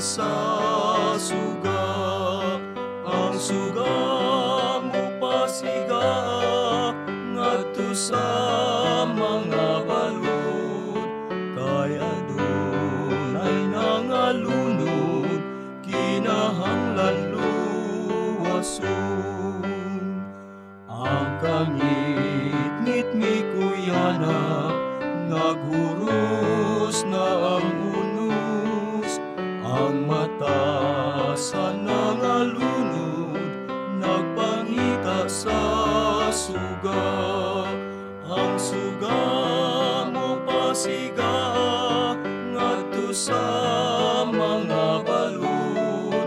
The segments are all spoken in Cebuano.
sa suga. Ang suga mopasiga ngadto sa mga balud, kay adunay nangalunod, kinahanglan luwason. Ang kangitngit mikuyanap, naghuros na ang unos. Ang mata sa nangalunod, nagpangita sa suga. Ang suga mopasiga ngadto sa mga balud,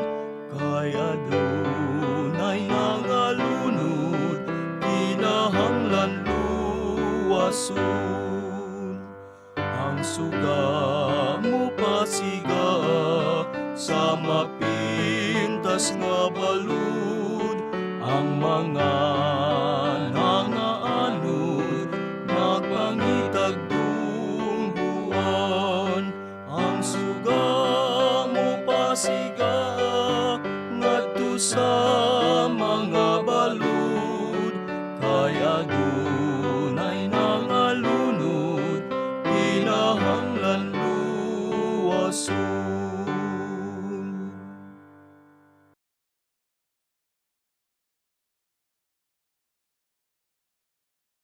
kay adunay nangalunod, kinahanglan luwason. Ang suga mopasiga sa mapintas nga balud. Ang mga nangaanod, nagpangitag dumbuan. Ang suga mopasiga ngadto sa mga balud, kay adunay nangalunod, kinahanglan luwason.